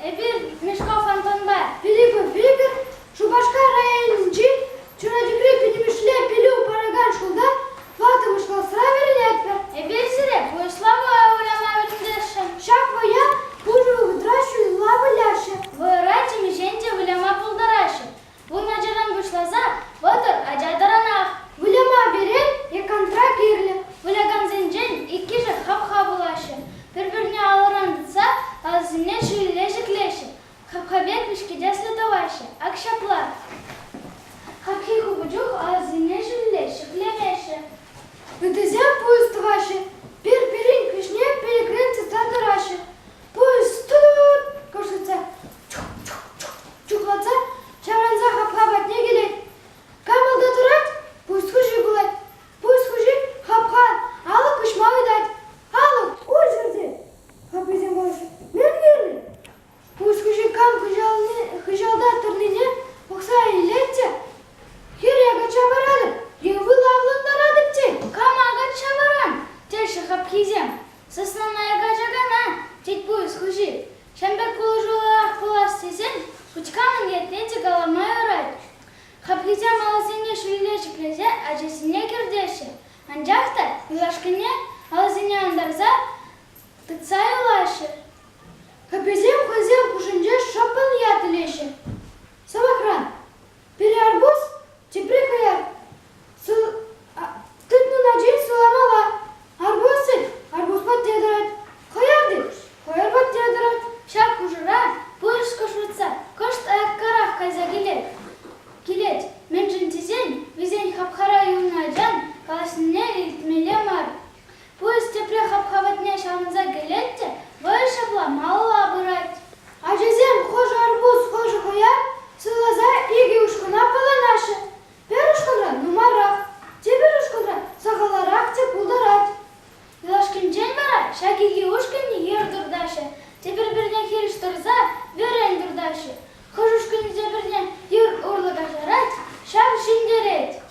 Эпир Мешков Антонпа Филиппов Игорь Шупашкар районӗнчи Чурачӑкри пӗтӗмӗшле пӗлӳ паракан шкулта тӑваттӑмӗш класра вӗренетпӗр. Эпир сире пуҫла вӑйӑ выляма вӗрентесшӗн. Ҫак вӑййа пушӑ вӑхӑтра ҫулла выляҫҫӗ. Вӑйӑра темиҫен те выляма пултараҫҫӗ. Вун ачаран пуҫласа 30 ача таранах. Выляма пире е кантра кирлӗ. Вылякансенчен иккӗшӗ хапха пулаҫҫӗ. Пӗр-пӗрне алӑран тытса алӑсене ҫӳлелле ҫӗклеҫҫӗ. Хапха пек виҫкӗтеслӗ тӑваҫҫӗ. Ак ҫапла. Хапхи хупӑ чух алӑсене ҫӳлелле ҫӗклемеҫҫӗ. Ыттисем пуйӑс тӑваҫҫӗ, пӗр-пӗрин хыҫне пилӗкрен тытса тӑраҫҫӗ. Пуйӑс ту-тут кӑшкӑртса чух-чух-чух чухлатса ҫаврӑнса хапха патне килет. Кам малта тӑрать, пуйӑс хуҫи пулать. Пуйӑс хуҫи хапха алӑк уҫма ыйтать. Алӑк уҫӑр тет. Хапхисем калаҫҫӗ. Мӗн кирлӗ? Пуҫ хуҫи кам хыҫалта тӑнине пӑхса илет те хӗре качча паратӑп е ывӑла авлантаратӑп тет. Кама качча паран? теҫҫӗ хапхисем. Сыснана качакана, тет пуйӑс хуҫи. Ҫавӑн пек пулӑшуллӑрах пулас тесен хуть камӑн ятне те калама юрать. Хапхисем алӑсене ҫӳлле ҫӗклесе ачасене кӗртеҫҫӗ. Анчах та юлашкине алӑсене антарса тытса юлаҫҫӗ. Хапхисем хӑйсем хушшинче шӑппӑн ят илеҫҫӗ. Сӑмахран, пӗри арбуз, тепри хӑяр. Тытнӑ ачин суламалла. Арбуз тет, арбуз патне тӑрать. Хӑяр тет, хӑяр патне тӑрать. Ҫак хушӑра пуйӑс кӑшкӑртса кӑшт аяккарах кайса килет. Килет, мӗншӗн тесен вӗсен хапхара юлнӑ ачан калаҫнине илтмелле мар. Пуйӑс тепре хапха патне ҫаврӑнса килет те вӑйӑ ҫапла малалла пырать. Ачасем хӑшӗ арбуз, хӑшӗ хӑяр суйласа икӗ ушкӑна пайланаҫҫӗ. Пӗр ушкӑнра нумайрах, тепӗр ушкӑнра сахалрах те пултарать. Юлашкинчен вара ҫак икӗ ушкӑн йӗр туртаҫҫӗ, тепӗр-пӗрне хирӗҫ тӑрса вӗрен туртаҫҫӗ. Хӑш ушкӑнӗ тепӗрне йӗр урлӑ каҫарать, ҫав ҫӗнтерет.